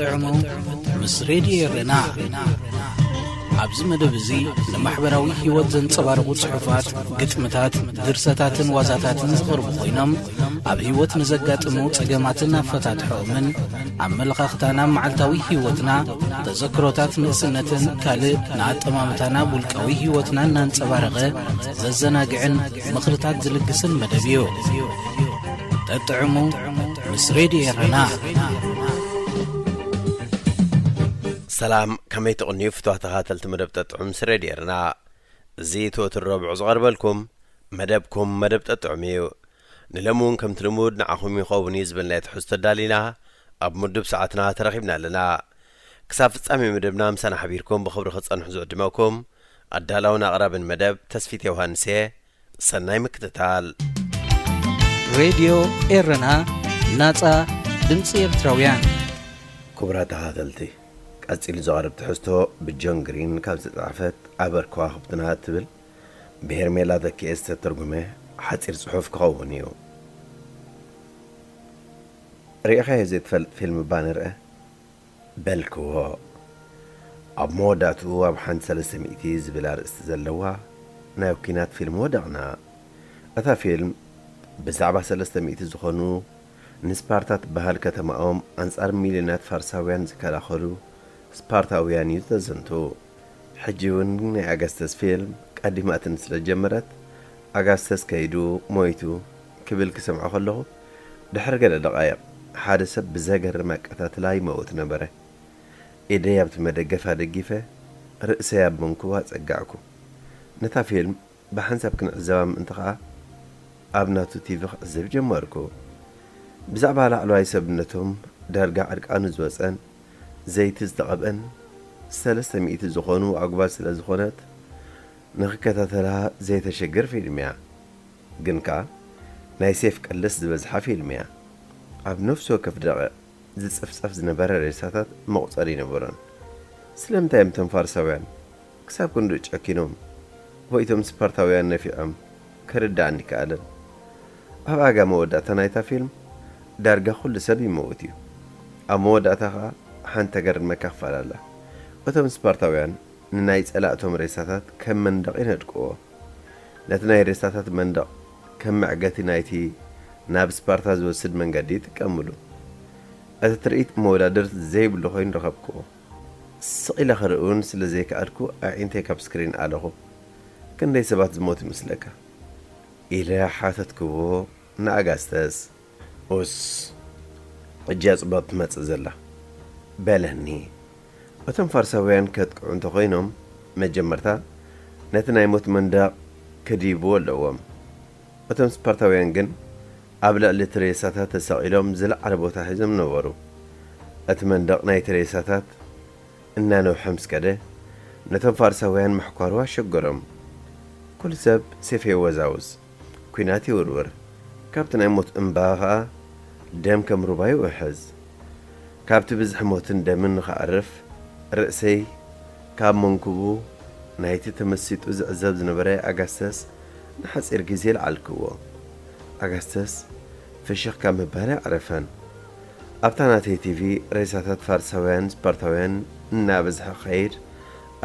ጠጥዕሙ ምስ ሬድዮ ኤረና። ኣብዚ መደብ እዚ ንማሕበራዊ ህይወት ዘንጸባርቑ ጽሑፋት፣ ግጥምታት፣ ድርሰታትን ዋዛታትን ዝቐርቡ ኮይኖም፣ ኣብ ህይወት ንዘጋጥሙ ጸገማትን ኣፈታትሖኦምን፣ ኣመለኻኽታና ኣብ መዓልታዊ ህይወትና፣ ተዘክሮታት ንእስነትን ካልእ ንኣጠማምታና ኣብ ውልቃዊ ህይወትና እናንጸባረቐ ዘዘናግዕን ምኽርታት ዝልግስን መደብ እዩ። ጠጥዕሙ ምስ ሬድዮ ኤረና። ሰላም፣ ከመይ ትቕንዩ ፍትዋ ተኸታተልቲ መደብ ጠጥዑም ምስ ሬድዮ ኤረና? እዚ እቲ ወትሩ ረቡዕ ዝቐርበልኩም መደብኩም መደብ ጠጥዑም እዩ። ንሎሚ እውን ከምቲ ልሙድ ንዓኹም ይኸውን እዩ ዝበልናዮ ትሕዝቶ ኣዳሊና ኣብ ምዱብ ሰዓትና ተረኺብና ኣለና። ክሳብ ፍጻሜ መደብና ምሳና ሓቢርኩም ብኽብሪ ክትጸንሑ ዝዕድመኩም ኣዳላውን ኣቕራብን መደብ ተስፊት ዮሃንስ እየ። ሰናይ ምክትታል። ሬድዮ ኤረና፣ ናጻ ድምጺ ኤርትራውያን። ክቡራት ተኸታተልቲ፣ ቀጺሉ ዝቐርብ ትሕዝቶ ብጆን ግሪን ካብ ዝተጻሕፈት ኣበር ከዋኽብትና እትብል ብሄርሜላ ተኪኤ ዝተተርጎመ ሓጺር ጽሑፍ ክኸውን እዩ። ርኢኻዮ ዘይትፈልጥ ፊልም እባ ንርአ? በልክዎ። ኣብ መወዳእትኡ ኣብ ሓንቲ ሰለስተ ሚእቲ ዝብል ኣርእስቲ ዘለዋ ናይ ኲናት ፊልም ወደቕና። እታ ፊልም ብዛዕባ ሰለስተ ሚእቲ ዝኾኑ ንስፓርታ ትበሃል ከተማኦም ኣንጻር ሚልዮናት ፋርሳውያን ዝከላኸሉ ስፓርታውያን እዩ ዘዘንቱ። ሕጂ እውን ናይ ኣጋስተስ ፊልም ቀዲማትኒ ስለ ዝጀመረት፣ ኣጋስተስ ከይዱ ሞይቱ ክብል ክሰምዖ ከለኹ፣ ድሕሪ ገለ ደቓይቕ ሓደ ሰብ ብዘገርም ኣቀታትላ ይመውት ነበረ። ኢደይ ኣብቲ መደገፍ ኣደጊፈ፣ ርእሰይ ኣብ መንኩቡ ኣጸጋዕኩ። ነታ ፊልም ብሓንሳብ ክንዕዘባ ምእንቲ ኸኣ ኣብ ናቱ ቲቪ ክዕዘብ ጀመርኩ። ብዛዕባ ላዕለዋይ ሰብነቶም ዳርጋ ዕርቃኑ ዝወጸን ዘይቲ ዝተቐብአን ሰለስተ ሚእቲ ዝኾኑ ኣጉባዝ ስለ ዝኾነት ንኽከታተላ ዘይተሸግር ፊልም እያ። ግን ከኣ ናይ ሴፍ ቀልስ ዝበዝሓ ፊልም እያ። ኣብ ነፍሲ ወከፍ ደቂቕ ዝጽፍጸፍ ዝነበረ ሬሳታት መቑጸሪ ኣይነበሮን። ስለምንታይ እዮም እቶም ፋርሳውያን ክሳብ ክንድኡ ጨኪኖም ወይ እቶም ስፓርታውያን ነፊዖም ክርድኣኒ ኣይከኣለን። ኣብ ኣጋ መወዳእታ ናይታ ፊልም ዳርጋ ኩሉ ሰብ ይመውት እዩ። ኣብ መወዳእታ ኸኣ ሓንቲ ተገርመካ ክፋል ኣላ። እቶም ስፓርታውያን ንናይ ጸላእቶም ሬሳታት ከም መንደቕ ይነድቅዎ። ነቲ ናይ ሬሳታት መንደቕ ከም መዕገቲ ናይቲ ናብ ስፓርታ ዝወስድ መንገዲ ይጥቀምሉ። እቲ ትርኢት መወዳድርቲ ዘይብሉ ኮይኑ ረኸብክዎ። ስቕ ኢለ ክርኢ እውን ስለ ዘይከኣልኩ ኣዒንተይ ካብ ስክሪን ኣለኹ። ክንደይ ሰባት ዝሞቱ ይመስለካ? ኢለ ሓተትክዎ ንኣጋስተስ። ኡስ፣ ሕጂ እያ ጽብቕቲ ትመጽእ ዘላ፣ በለኒ። እቶም ፋርሳውያን ከጥቅዑ እንተኾይኖም፣ መጀመርታ ነቲ ናይ ሞት መንደቕ ክድይብዎ ኣለዎም። እቶም ስፓርታውያን ግን ኣብ ልዕሊ እቲ ሬሳታት ተሰቒሎም ዝለዓለ ቦታ ሒዞም ነበሩ። እቲ መንደቕ ናይቲ ሬሳታት እናነውሐ ምስ ከደ፣ ነቶም ፋርሳውያን ምሕኳሩ ኣሸገሮም። ኩሉ ሰብ ሴፍ የወዛውዝ፣ ኲናት ይውርውር። ካብቲ ናይ ሞት እምባ ኸኣ ደም ከም ሩባ ይውሕዝ። ካብቲ ብዝሒ ሞትን ደምን ንኸዕርፍ፣ ርእሰይ ካብ መንኩቡ ናይቲ ተመሲጡ ዝዕዘብ ዝነበረ ኣጋስተስ ንሓጺር ግዜ ለዓልክዎ። ኣጋስተስ ፍሽኽ ካብ ምባል ኣዕረፈን። ኣብታ ናተይ ቲቪ ሬሳታት ፋርሳውያን ስፓርታውያን እናበዝሐ ክኸይድ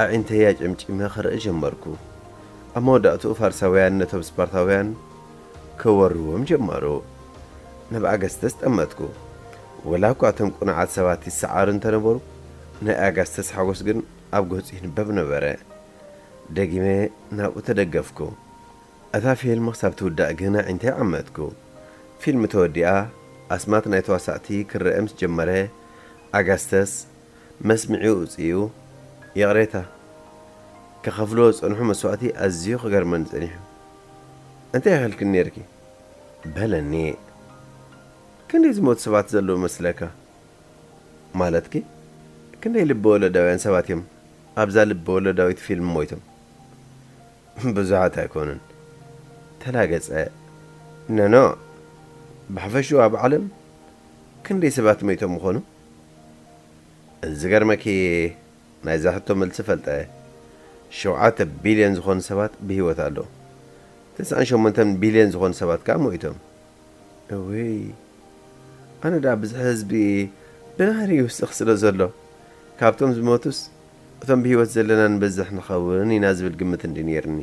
ኣዒንተይ ኣጨምጪመ ክርኢ ጀመርኩ። ኣብ መወዳእትኡ ፋርሳውያን ነቶም ስፓርታውያን ክወርዎም ጀመሩ። ናብ ኣጋስተስ ጠመትኩ። ወላ እኳ እቶም ቅኑዓት ሰባት ይሰዓሩ እንተነበሩ፣ ናይ ኣጋስተስ ሓጎስ ግን ኣብ ገጹ ይንበብ ነበረ። ደጊመ ናብኡ ተደገፍኩ። እታ ፊልም ክሳብ ትውዳእ ግን ኣዒንተይ ዓመትኩ። ፊልም ተወዲኣ፣ ኣስማት ናይ ተዋሳእቲ ክረአ ምስ ጀመረ፣ ኣጋስተስ መስምዒኡ ኣውጺኡ፣ ይቕሬታ፣ ክኸፍልዎ ዝጸንሑ መስዋእቲ ኣዝዩ ክገርመኒ ጸኒሑ። "እንታይ ኢኺ ኢልክኒ ነይርኪ?" በለኒ። "ክንደይ ዝሞቱ ሰባት ዘለዉ መስለካ?" "ማለትኪ? ክንደይ ልበ ወለዳውያን ሰባት እዮም ኣብዛ ልበ ወለዳዊት ፊልም ሞይቶም?" "ብዙሓት ኣይኮኑን?" ተላገጸ። "ኖኖ፣ ብሓፈሽኡ ኣብ ዓለም ክንደይ ሰባት ሞይቶም ምኾኑ?" "እዚ ዝገርመኪ፣ ናይዛ ሕቶ መልሲ ፈልጠ። ሸውዓተ ቢልዮን ዝኾኑ ሰባት ብህይወት ኣለዉ። ተስዓን ሸሞንተን ቢልዮን ዝኾኑ ሰባት ከኣ ሞይቶም። እውይ፣ ኣነ ደኣ ብዝሒ ህዝቢ ብናህሪ ይውስኽ ስለ ዘሎ፣ ካብቶም ዝሞቱስ እቶም ብህይወት ዘለና ንበዝሕ ንኸውን ኢና ዝብል ግምት እንዲ ነይርኒ።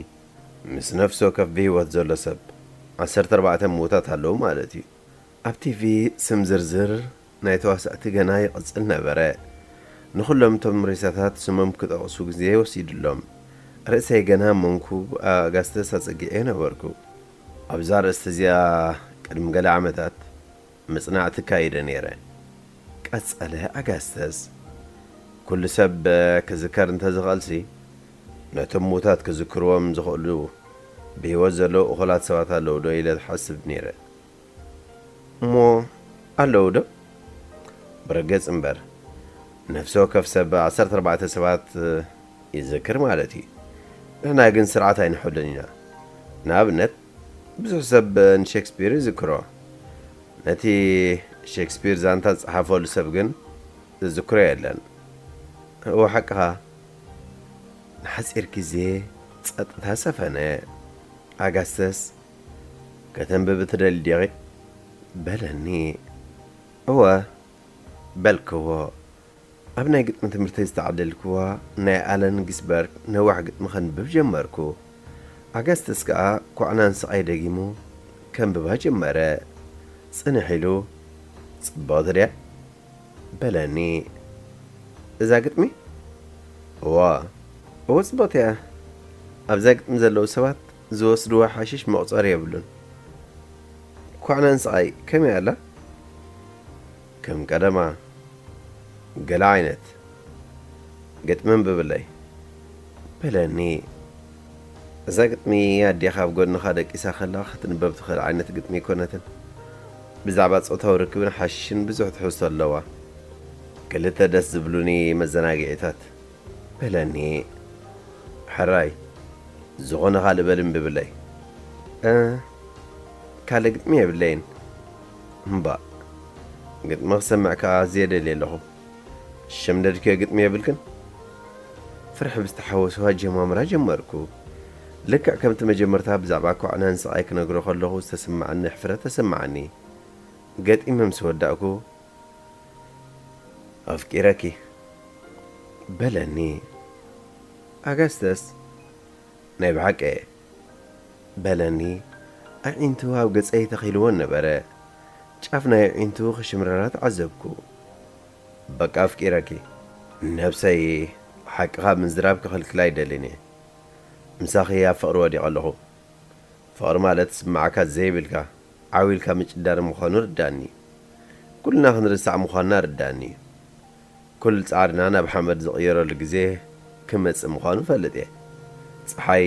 ምስ ነፍሲ ወከፍ ብህይወት ዘሎ ሰብ ዓሰርተ ኣርባዕተ ምዉታት ኣለዉ ማለት እዩ። ኣብ ቲቪ ስም ዝርዝር ናይ ተዋሳእቲ ገና ይቕጽል ነበረ። ንኹሎም እቶም ሬሳታት ስሞም ክጠቕሱ ግዜ ወሲድሎም። ርእሰይ ገና መንኩብ ኣጋስተስ ኣጸጊዐ ነበርኩ። ኣብዛ ኣርእስቲ እዚኣ ቅድሚ ገለ ዓመታት መጽናዕቲ ኣካይደ ነይረ። ቀጸለ ኣጋስተስ። ኩሉ ሰብ ክዝከር እንተዝኽእልሲ፣ ነቶም ምዉታት ክዝክርዎም ዝኽእሉ ብህይወት ዘለዉ እኹላት ሰባት ኣለዉ ዶ ኢለ ዝሓስብ ነይረ። እሞ ኣለዉ ዶ? ብርግጽ እምበር፣ ነፍሲ ወከፍ ሰብ ዓሰርተ ኣርባዕተ ሰባት ይዝክር ማለት እዩ። ንሕና ግን ስርዓት ኣይንሕሉን ኢና። ንኣብነት፣ ብዙሕ ሰብ ንሼክስፒር ይዝክሮ። ነቲ ሼክስፒር ዛንታ ዝጸሓፈሉ ሰብ ግን ዝዝክሮ የለን። እወ፣ ሓቅኻ። ንሓጺር ግዜ ጸጥታ ሰፈነ። ኣጋስተስ፣ "ከተንብቢ ትደሊ ዲኺ?" በለኒ። "እወ" በልክዎ። ኣብ ናይ ግጥሚ ትምህርቲ ዝተዓደልክዋ ናይ ኣለን ጊስበርግ ነዋሕ ግጥሚ ከንብብ ጀመርኩ። ኣጋስተስ ከኣ ኳዕናን ስቓይ ደጊሙ ከንብባ ጀመረ። ጽንሕ ኢሉ፣ "ጽብቕቲ ድያ?" በለኒ። "እዛ ግጥሚ?" "እዋ፣ እወ ጽብቕቲ እያ። ኣብዛ ግጥሚ ዘለዉ ሰባት ዝወስድዋ ሓሽሽ መቑጸሪ የብሉን። ኳዕናን ስቓይ ከመይ ኣላ?" "ከም ቀደማ፣ ገለ ዓይነት። ግጥሚ ኣንብብለይ" በለኒ። እዛ ግጥሚ ኣዴኻ ኣብ ጎድንኻ ደቂሳ ከላ ክትንበብ ትኽእል ዓይነት ግጥሚ ኣይኮነትን። ብዛዕባ ጾታዊ ርክብን ሓሽሽን ብዙሕ ትሕዝቶ ኣለዋ። ክልተ ደስ ዝብሉኒ መዘናግዒታት በለኒ። ሕራይ፣ ዝኾነ ካልእ በል እምቢ ብለይ። እ፣ ካልእ ግጥሚ የብለይን። እምባእ፣ ግጥሚ ክሰምዕ ከኣ ኣዝየ ደልየ ኣለኹ። ሸምደድክዮ ግጥሚ የብልክን? ፍርሒ ብዝተሓወሶ ኣጀማምራ ጀመርኩ። ልክዕ ከምቲ መጀመርታ ብዛዕባ ኳዕናን ስቓይ ክነግሮ ከለኹ ዝተሰማዓኒ ሕፍረት ተሰማዓኒ። ገጢመ ምስ ወዳእኩ፣ "ኣፍቂረኪ" በለኒ። ኣጋስተስ፣ "ናይ ብሓቂ እየ" በለኒ። ኣዒንቱ ኣብ ገጸይ ተኺልወን ነበረ። ጫፍ ናይ ኣዒንቱ ክሽምረራ ተዓዘብኩ። "በቃ ኣፍቂረኪ። ነብሰይ ሓቅኻ ምዝራብ ክኽልክላ ኣይደልን እየ። ምሳኺ ኣብ ፍቕሪ ወዲቐ ኣለኹ። ፍቕሪ ማለት ስምዓካ ዘይብልካ ዓው ኢልካ ምጭዳር ምዃኑ ርዳእኒ። ኩልና ክንርሳዕ ምዃንና ርዳእኒ እዩ። ኩሉ ጻዕርና ናብ ሓመድ ዝቕየረሉ ግዜ ክመጽእ ምዃኑ እፈልጥ እየ። ጸሓይ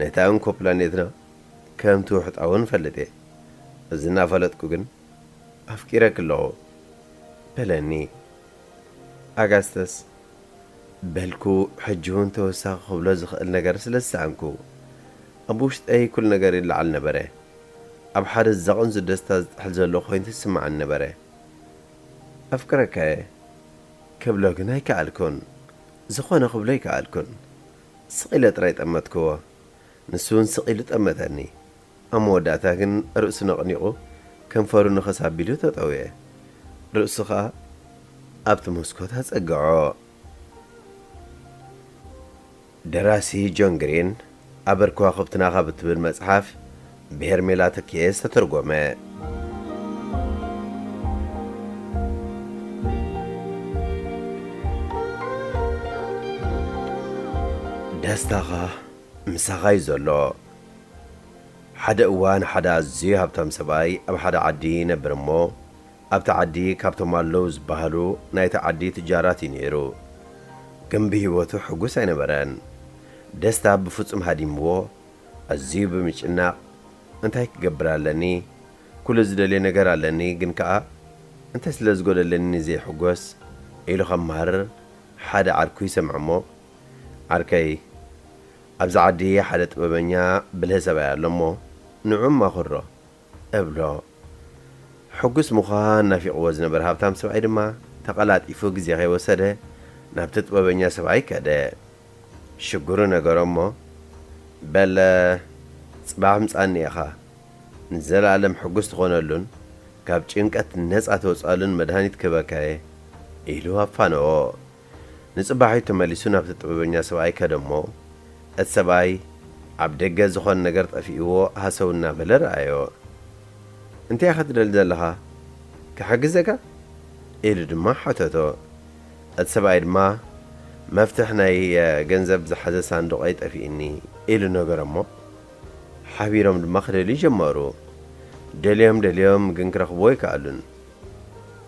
ነታ እንኮ ፕላኔትና ከም ትውሕጣ እውን እፈልጥ እየ። እዚ እናፈለጥኩ ግን ኣፍቂረኪ ኣለኹ" በለኒ። ኣጋስተስ፣ በልኩ፣ ሕጂ እውን ተወሳኺ ክብሎ ዝኽእል ነገር ስለ ዝሰኣንኩ። ኣብ ውሽጠይ ኩሉ ነገር ይለዓል ነበረ። ኣብ ሓደ ዘቕንዙ ደስታ ዝጥሕል ዘሎ ኮይኑ ይስምዓኒ ነበረ። "ኣፍቅረካየ" ክብሎ ግን ኣይከኣልኩን። ዝኾነ ክብሎ ኣይከኣልኩን። ስቕ ኢለ ጥራይ ጠመትክዎ። ንሱ እውን ስቕ ኢሉ ጠመተኒ። ኣብ መወዳእታ ግን ርእሱ ነቕኒቑ ከንፈሩ ንኸስ ኣቢሉ ተጠውየ። ርእሱ ኸኣ ኣብቲ መስኮት ኣጸግዖ። ደራሲ ጆን ግሪን፣ ኣበር ከዋኽብትና ካብ እትብል መጽሓፍ ብሄርሜላ ተኪኤ ዝተተርጎመ። ደስታኻ ምሳኻ እዩ ዘሎ። ሓደ እዋን ሓደ ኣዝዩ ሃብታም ሰብኣይ ኣብ ሓደ ዓዲ ይነብር እሞ፣ ኣብቲ ዓዲ ካብቶም ኣለዉ ዝበሃሉ ናይቲ ዓዲ ትጃራት እዩ ነይሩ። ግን ብህይወቱ ሕጉስ ኣይነበረን። ደስታ ብፍጹም ሃዲምዎ፣ ኣዝዩ ብምጭናቕ፣ "እንታይ ክገብር ኣለኒ? ኩሉ ዝደልዮ ነገር ኣለኒ፣ ግን ከኣ እንታይ ስለ ዝጎደለኒ ዘይሕጎስ?" ኢሉ ከማርር ሓደ ዓርኩ ይሰምዕ እሞ፣ "ዓርከይ፣ ኣብዚ ዓዲ ሓደ ጥበበኛ ብልህ ሰብኣይ ኣሎ እሞ፣ ንዑ ኣማኽሮ" እብሎ። ሕጉስ ምዃን ናፊቕዎ ዝነበረ ሃብታም ሰብኣይ ድማ ተቐላጢፉ ግዜ ከይወሰደ ናብቲ ጥበበኛ ሰብኣይ ከደ። ሽግሩ ነገሮ እሞ፣ "በለ፣ ጽባሕ ምጻኒ ኢኻ። ንዘለኣለም ሕጉስ ትኾነሉን ካብ ጭንቀት ነጻ ተውጽኣሉን መድሃኒት ክህበካየ ኢሉ ኣፋነዎ። ንጽባሒቱ ተመሊሱ ናብቲ ጥበበኛ ሰብኣይ ከደ እሞ፣ እቲ ሰብኣይ ኣብ ደገ ዝኾነ ነገር ጠፊእዎ ሃሰው እናበለ ረኣዮ። "እንታይ ኢኻ ትደሊ ዘለኻ? ክሕግዘካ?" ኢሉ ድማ ሓተቶ። እቲ ሰብኣይ ድማ፣ "መፍትሕ ናይ፣ እ፣ ገንዘብ ዝሓዘ ሳንዱቐይ ጠፊእኒ" ኢሉ ነገሮ እሞ፣ ሓቢሮም ድማ ክደልዩ ጀመሩ። ደልዮም ደልዮም ግን ክረኽብዎ ኣይከኣሉን።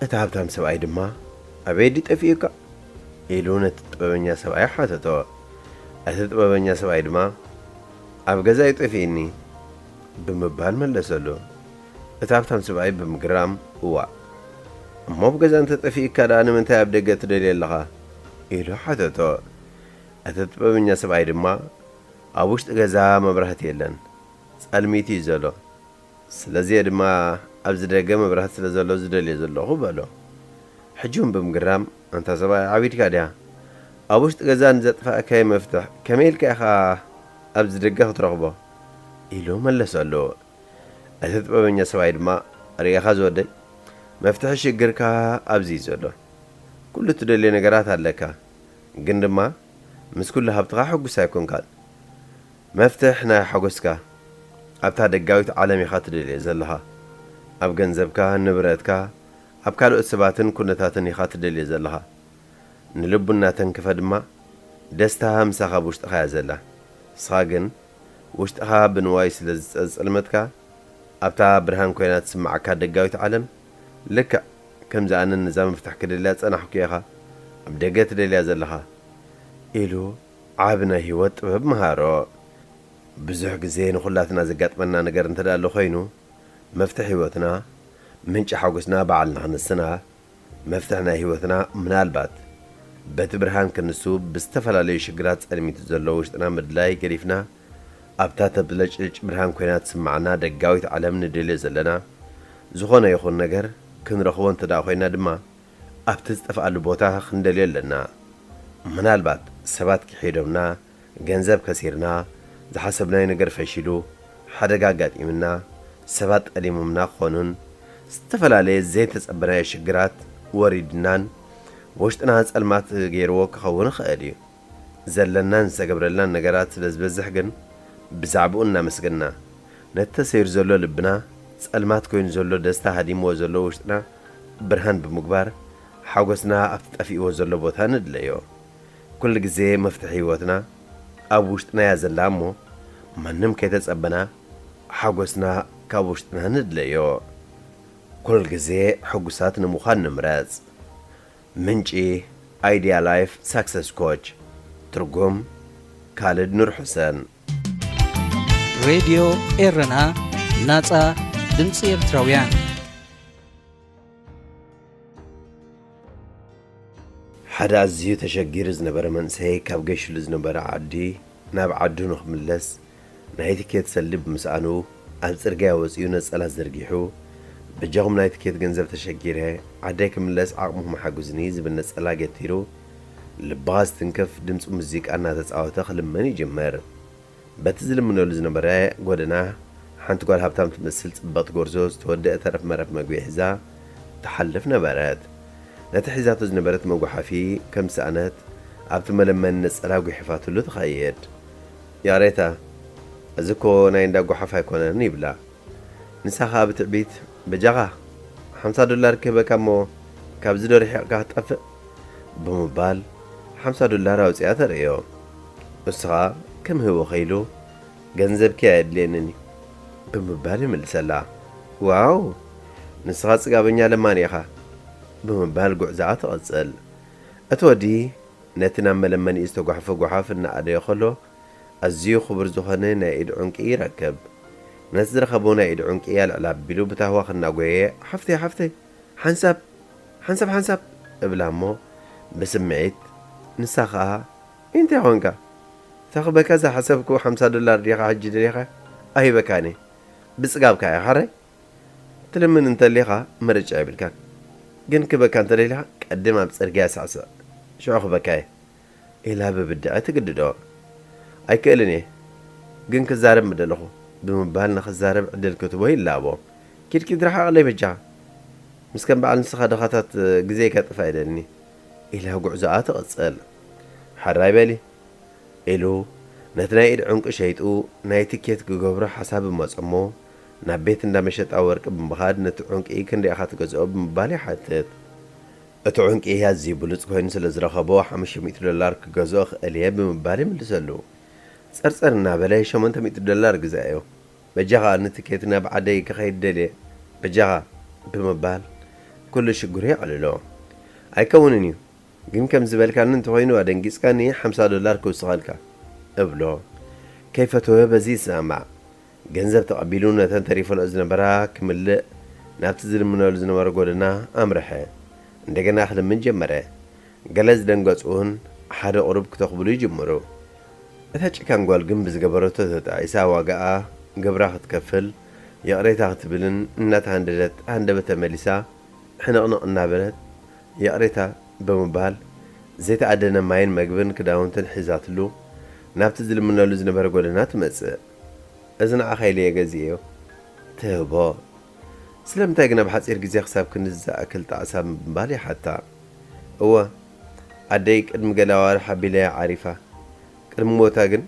እቲ ሃብታም ሰብኣይ ድማ፣ "ኣበይ ድዩ ጠፊኡካ?" ኢሉ ነቲ ጥበበኛ ሰብኣይ ሓተቶ። እቲ ጥበበኛ ሰብኣይ ድማ፣ "ኣብ ገዛ እዩ ጠፊእኒ" ብምባል መለሰሉ። እቲ ሃብታም ሰብኣይ ብምግራም፣ "እዋእ፣ እሞ ኣብ ገዛ እንተጠፊእካ ደኣ ንምንታይ ኣብ ደገ ትደልዮ ኣለኻ?" ኢሉ ሓተቶ። እቲ ጥበበኛ ሰብኣይ ድማ፣ "ኣብ ውሽጢ ገዛ መብራህቲ የለን፣ ጸልሚት እዩ ዘሎ። ስለዚ እየ ድማ ኣብዚ ደገ መብራህቲ ስለ ዘሎ ዝደልዮ ዘለኹ" በሎ። ሕጂ እውን ብምግራም፣ "ኣንታ ሰብኣይ፣ ዓቢድካ ድያ? ኣብ ውሽጢ ገዛ ንዘጥፋእካዮ መፍትሕ ከመይ ኢልካ ኢኻ ኣብዚ ደገ ክትረኽቦ?" ኢሉ መለሰሉ። እቲ ጥበበኛ ሰብኣይ ድማ፣ "ርኢኻ ዝወደይ፣ መፍትሒ ሽግርካ ኣብዚ እዩ ዘሎ። ኩሉ እትደልዮ ነገራት ኣለካ፣ ግን ድማ ምስ ኩሉ ሃብትኻ ሕጉስ ኣይኮንካን። መፍትሕ ናይ ሓጎስካ ኣብታ ደጋዊት ዓለም ኢኻ ትደልዮ ዘለኻ። ኣብ ገንዘብካ፣ ንብረትካ፣ ኣብ ካልኦት ሰባትን ኩነታትን ኢኻ ትደልዮ ዘለኻ። ንልቡና ተንክፈ ድማ ደስታ ምሳኻ ኣብ ውሽጥኻ እያ ዘላ። ንስኻ ግን ውሽጥኻ ብንዋይ ስለ ዝጸልመትካ፣ ኣብታ ብርሃን ኮይና ትስምዓካ ደጋዊት ዓለም፣ ልክዕ ከምዚ ኣነ ነዛ መፍትሕ ክደልያ ዝጸናሕኩ ኢኻ ኣብ ደገ ትደልያ ዘለኻ" ኢሉ ዓቢ ናይ ህይወት ጥበብ መሃሮ። ብዙሕ ግዜ ንኹላትና ዘጋጥመና ነገር እንተ ደኣ ኣሎ ኮይኑ፣ መፍትሕ ህይወትና፣ ምንጪ ሓጎስና ባዕልና ክንስና፣ መፍትሕ ናይ ህይወትና ምናልባት በቲ ብርሃን ክንሱ ብዝተፈላለዩ ሽግራት ጸልሚቱ ዘሎ ውሽጥና ምድላይ ገዲፍና፣ ኣብታ ተብለጭልጭ ብርሃን ኮይና ትስምዓና ደጋዊት ዓለም ንደልዮ ዘለና ዝኾነ ይኹን ነገር ክንረኽቦ እንተ ደኣ ኮይና ድማ፣ ኣብቲ ዝጠፍኣሉ ቦታ ክንደልዮ ኣለና። ምናልባት ሰባት ክሒዶምና፣ ገንዘብ ከሲርና፣ ዝሓሰብናዮ ነገር ፈሺሉ፣ ሓደጋ ኣጋጢምና፣ ሰባት ጠሊሞምና ክኾኑን፣ ዝተፈላለየ ዘይተጸበናዮ ሽግራት ወሪድናን፣ ውሽጥና ጸልማት ገይርዎ ክኸውን ይኽእል እዩ። ዘለናን ዝተገብረልናን ነገራት ስለ ዝበዝሕ ግን፣ ብዛዕባኡ እናመስገንና፣ ነቲ ተሰይሩ ዘሎ ልብና፣ ጸልማት ኮይኑ ዘሎ ደስታ ሃዲምዎ ዘሎ ውሽጥና ብርሃን ብምግባር፣ ሓጎስና ኣብቲ ጠፊእዎ ዘሎ ቦታ ንድለዮ። ኩሉ ግዜ መፍትሒ ህይወትና ኣብ ውሽጥና እያ ዘላ እሞ፣ ማንም ከይተጸበና ሓጎስና ካብ ውሽጥና ንድለዮ። ኩሉ ግዜ ሕጉሳት ንምዃን ንምረጽ። ምንጪ፣ ኣይድያ ላይፍ ሳክሰስ ኮች። ትርጉም፣ ካልድ ኑር ሑሰን። ሬድዮ ኤረና፣ ናጻ ድምጺ ኤርትራውያን። ሓደ ኣዝዩ ተሸጊሩ ዝነበረ መንእሰይ፣ ካብ ገሽሉ ዝነበረ ዓዲ ናብ ዓዱ ንኽምለስ ናይ ትኬት ሰልዲ ብምስኣኑ፣ ኣብ ጽርግያ ወጺኡ ነጸላ ዘርጊሑ፣ "በጃኹም ናይ ትኬት ገንዘብ ተሸጊረ፣ ዓደይ ክምለስ ዓቕምኹም ሓግዙኒ" ዝብል ነጸላ ገቲሩ፣ ልብኻ ዝትንክፍ ድምጺ ሙዚቃ እናተጻወተ ክልምን ይጅምር። በቲ ዝልምነሉ ዝነበረ ጎደና፣ ሓንቲ ጓል ሃብታም ትመስል ጽብቕቲ ጎርዞ ዝተወደአ ተረፍ መረፍ መግቢ ሒዛ ትሓልፍ ነበረት። ነቲ ሒዛቶ ዝነበረት መጓሓፊ ከም ዝሰኣነት፣ ኣብቲ መለመኒ ነጸላ ጒሒፋትሉ ትኸይድ። "ይቕሬታ፣ እዚ እኮ ናይ እንዳ ጓሓፍ ኣይኮነን" ይብላ። ንሳ ኸኣ ብትዕቢት፣ "በጃኻ፣ ሓምሳ ዶላር ክህበካ እሞ ካብዚ ዶ ርሒቕካ ክትጠፍእ?" ብምባል ሓምሳ ዶላር ኣውጺኣ ተርእዮ። እሱ ኸኣ ከም ህቦ ኸኢሉ፣ "ገንዘብኪ ኣየድልየንን እዩ" ብምባል ይምልሰላ። "ዋው! ንስኻ ጽጋበኛ ለማኒ ኢኻ" ብምባል ጉዕዞኣ ትቕጽል። እቲ ወዲ ነቲ ናብ መለመኒኡ ዝተጓሕፈ ጓሓፍ እናኣደዮ ከሎ፣ ኣዝዩ ክቡር ዝኾነ ናይ ኢድ ዑንቂ ይረክብ። ነቲ ዝረኸቦ ናይ ኢድ ዑንቂ ኣልዕል ኣቢሉ ብታህዋኽ እናጎየየ፣ "ሓፍተይ፣ ሓፍተይ፣ ሓንሳብ፣ ሓንሳብ፣ ሓንሳብ" እብላ እሞ፣ ብስምዒት፣ ንሳ ኸኣ፣ "እንታይ ኾንካ? እታ ክበካ ዝሓሰብኩ ሓምሳ ዶላር ዲኻ ሕጂ ደሊኻ? ኣይበካን እየ። ብጽጋብካ እየ፣ ሓራይ?" ትልምን እንተሊኻ ምርጫ የብልካን። ግን ክበካ እንተደሊኻ ቀድም ኣብ ጽርግያ ሳዕስዕ፣ ሽዑ ክበካ እየ፣ ኢላ ብብድዐ ትግድዶ። ኣይክእልን እየ፣ ግን ክዛረብ ምደለኹ፣ ብምባል ንኽዛረብ ዕድል ክትቦ ይላቦ። ኪድ ኪድ ርሓቐለይ በጃኻ፣ ምስ ከም በዓል ንስኻ ድኻታት ግዜይ ከጥፋ ኢለኒ፣ ኢላ ጉዕዞኣ ትቕጽል። ሕራይ በሊ፣ ኢሉ ነቲ ናይ ኢድ ዕንቁ ሸይጡ ናይ ትኬት ክገብሮ ሓሳብ እመጾ እሞ፣ ናብ ቤት እንዳ መሸጣ ወርቂ ብምኻድ ነቲ ዕንቂ ክንደይ ኢኻ ትገዝኦ ብምባል ይሓትት። እቲ ዕንቂ ኣዝዩ ብሉጽ ኮይኑ ስለ ዝረኸቦ፣ ሓሙሽተ ሚእቲ ዶላር ክገዝኦ እኽእል እየ ብምባል ይምልሰሉ። ጸርጸር እናበለ ሸሞንተ ሚእቲ ዶላር ግዛዮ። በጃኻ ንትኬት ናብ ዓደይ ክኸይድ ደልየ፣ በጃኻ ብምባል ኩሉ ሽግሩ የዕልሎ። ኣይከውንን እዩ፣ ግን ከም ዝበልካኒ እንተኾይኑ ኣደንጊጽካኒ ሓምሳ ዶላር ክውስኸልካ እብሎ። ከይፈተወ በዚ ይሰማማዕ። ገንዘብ ተቐቢሉ ነተን ተሪፈንኦ ዝነበራ ክምልእ ናብቲ ዝልምነሉ ዝነበረ ጎደና ኣምርሐ። እንደገና ክልምን ጀመረ። ገለ ዝደንገጹ እውን ሓደ ቁሩብ ክተኽብሉ ይጅምሩ። እታ ጭካን ጓል ግን ብዝገበረቶ ተጣዒሳ ዋጋኣ ግብራ ክትከፍል ይቕሬታ ክትብልን እናተሃንደደት ሃንደበት ተመሊሳ ሕንቕንቕ እናበለት ይቕሬታ ብምባል ዘይተኣደነ ማይን መግብን ክዳውንትን ሒዛትሉ ናብቲ ዝልምነሉ ዝነበረ ጎደና ትመጽእ። እዚ ንዓኻ ኢለ እየ ገዚኤዮ። ትህቦ። ስለምንታይ ግን ኣብ ሓጺር ግዜ ክሳብ ክንድዚ ዝኣክል ጣዕሳ ብምባል ይሓታ። እወ፣ ኣደይ ቅድሚ ገለ ኣዋርሕ ኣቢለያ ዓሪፋ። ቅድሚ ሞታ ግን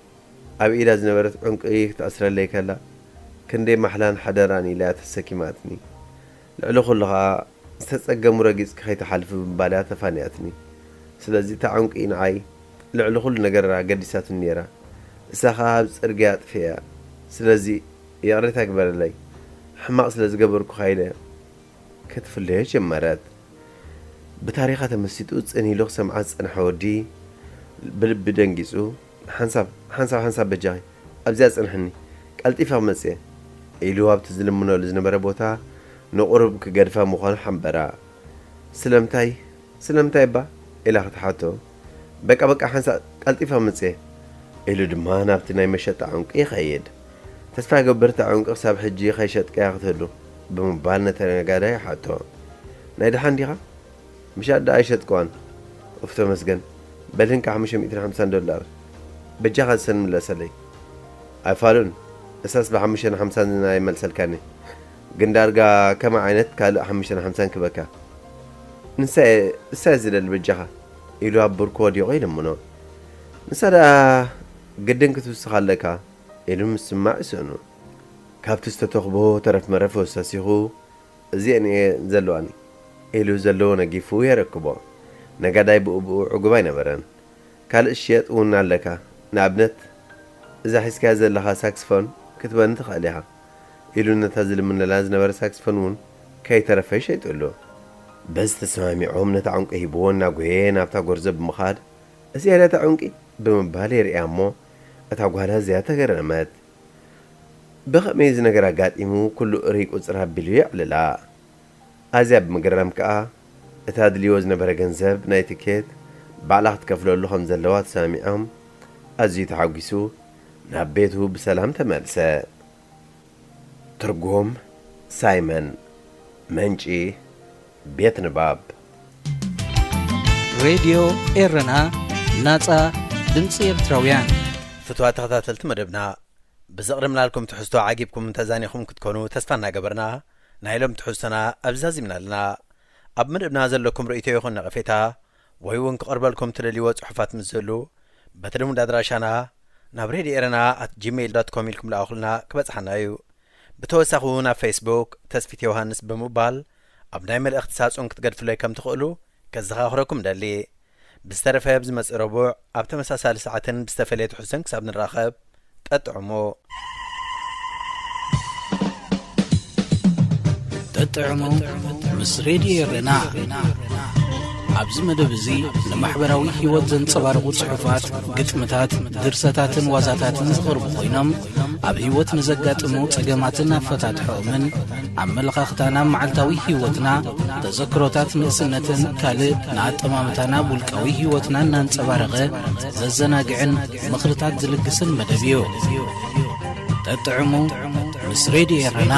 ኣብ ኢዳ ዝነበረት ዕንቂ ክትኣስረለይ ከላ፣ ክንደይ ማሕላን ሓደራን ኢላ እያ ተሰኪማትኒ። ልዕሊ ኩሉ ኸኣ፣ ዝተጸገሙ ረጊጽኪ ከይትሓልፊ ብምባል እያ ተፋንያትኒ። ስለዚ እታ ዕንቂ ንዓይ ልዕሊ ኩሉ ነገር ኣገዲሳትኒ ነይራ። እሳ ኸኣ ኣብ ጽርግያ ኣጥፊኣያ። ስለዚ ይቕሬታ ግበረለይ። ሕማቕ ስለ ዝገበርኩኻ ኢለ ክትፍለዮ ጀመረት። ብታሪኻ ተመሲጡ ጽን ኢሉ ክሰምዓ ዝጸንሐ ወዲ ብልቢ ደንጊጹ፣ "ሓንሳብ፣ ሓንሳብ፣ ሓንሳብ በጃኺ ኣብዚኣ ጽንሕኒ፣ ቀልጢፈ ክመጽእ እየ" ኢሉ ኣብቲ ዝልምነሉ ዝነበረ ቦታ ንቑሩብ ክገድፋ ምዃኑ ሓንበራ። "ስለምንታይ? ስለምንታይ እባ?" ኢላ ክትሓቶ፣ "በቃ፣ በቃ፣ ሓንሳብ ቀልጢፈ ክመጽእ እየ" ኢሉ ድማ ናብቲ ናይ መሸጣ ዕንቁ ይኸይድ። "ተስፋ ይገብር እታ ዕንቁ ክሳብ ሕጂ ከይሸጥካያ ክትህሉ" ብምባል ነቲ ነጋዳይ ይሓቶ። "ናይ ደሓን ዲኻ?" "ምሻት ደኣ ኣይሸጥክዋን?" "ኡፍ ተመስገን። በል እንካ ሓሙሽተ ሚእትን ሓምሳን ዶላር። በጃኻ ዝሰን ምለሰለይ." "ኣይፋሉን። እሳስ ብሓሙሽተን ሓምሳን ኣይመልሰልካኒ። ግን ዳርጋ ከመይ ዓይነት ካልእ ሓሙሽተን ሓምሳን ክበካ?" "ንሳ እየ፣ እሳ እየ ዝደሊ በጃኻ" ኢሉ ኣብ ብርኩ ወዲቑ ይልምኖ። "ንሳ ደኣ ግድን ክትውስኽ ኣለካ" ኢሉ ምስማዕ ይስእኑ። ካብቲ ዝተተኽቦ ተረፍ መረፍ ወሰሲኹ "እዚአን እየ ዘለዋኒ" ኢሉ ዘለዎ ነጊፉ የረክቦ። ነጋዳይ ብኡ ብኡ ዕጉብ ኣይነበረን። "ካልእ ዝሽየጥ እውን ኣለካ። ንኣብነት እዛ ሒዝካያ ዘለኻ ሳክስፎን ክትበኒ ትኽእል ኢኻ" ኢሉ ነታ ዝልምነላ ዝነበረ ሳክስፎን እውን ከይተረፈ ይሸይጥሉ። በዚ ተሰማሚዖም ነታ ዕንቂ ሂብዎ እናጎየ ናብታ ጎርዞ ብምኻድ "እዚኣ ድያ እታ ዕንቂ?" ብምባል የርእያ እሞ እታ ጓል ኣዝያ ተገረመት። ብኸመይ እዚ ነገር ኣጋጢሙ ኩሉ እርይ ቁጽር ኣቢሉ የዕልላ። ኣዝያ ብምግራም ከኣ እቲ ኣድልይዎ ዝነበረ ገንዘብ ናይ ትኬት ባዕላ ክትከፍለሉ ከም ዘለዋ ተሰማሚዖም ኣዝዩ ተሓጒሱ ናብ ቤቱ ብሰላም ተመልሰ። ትርጉም ሳይመን። መንጪ ቤት ንባብ። ሬድዮ ኤረና፣ ናጻ ድምጺ ኤርትራውያን። ፍቱዋት ተኸታተልቲ መደብና፣ ብዘቕርብናልኩም ትሕዝቶ ዓጊብኩም ተዛኒኹም ክትኮኑ ተስፋ እናገበርና፣ ናይ ሎም ትሕዝቶና ኣብዚ ዛዚምና ኣለና። ኣብ መደብና ዘለኩም ርእይቶ ይኹን ነቐፌታ፣ ወይ እውን ክቐርበልኩም ትደልይዎ ጽሑፋት ምስ ዝህሉ፣ በቲ ልሙድ ኣድራሻና ናብ ሬድዮ ኤረና ኣት ጂሜይል ዶት ኮም ኢልኩም ለኣኹልና ክበጽሓና እዩ። ብተወሳኺ እውን ኣብ ፌስቡክ ተስፊት ዮሃንስ ብምባል ኣብ ናይ መልእኽቲ ሳጹን ክትገድፍለይ ከም ትኽእሉ ከዘኻኽረኩም ደሊ። ብዝተረፈ ኣብ ዝመጽእ ረቡዕ ኣብ ተመሳሳሊ ሰዓትን ብዝተፈለየ ትሕዝቶን ክሳብ ንራኸብ፣ ጠጥዕሙ። ጠጥዕሙ ምስ ሬድዮ ኤረና። ኣብዚ መደብ እዚ ንማሕበራዊ ህይወት ዘንጸባርቑ ጽሑፋት፣ ግጥምታት፣ ድርሰታትን ዋዛታትን ዝቐርቡ ኮይኖም፣ ኣብ ህይወት ንዘጋጥሙ ጸገማትን ኣፈታትሖኦምን፣ ኣመለኻኽታና ኣብ መዓልታዊ ህይወትና፣ ተዘክሮታት ንእስነትን ካልእ ንኣጠማምታና ኣብ ውልቃዊ ህይወትና እናንጸባረቐ ዘዘናግዕን ምኽርታት ዝልግስን መደብ እዩ። ጠጥዕሙ ምስ ሬድዮ ኤረና።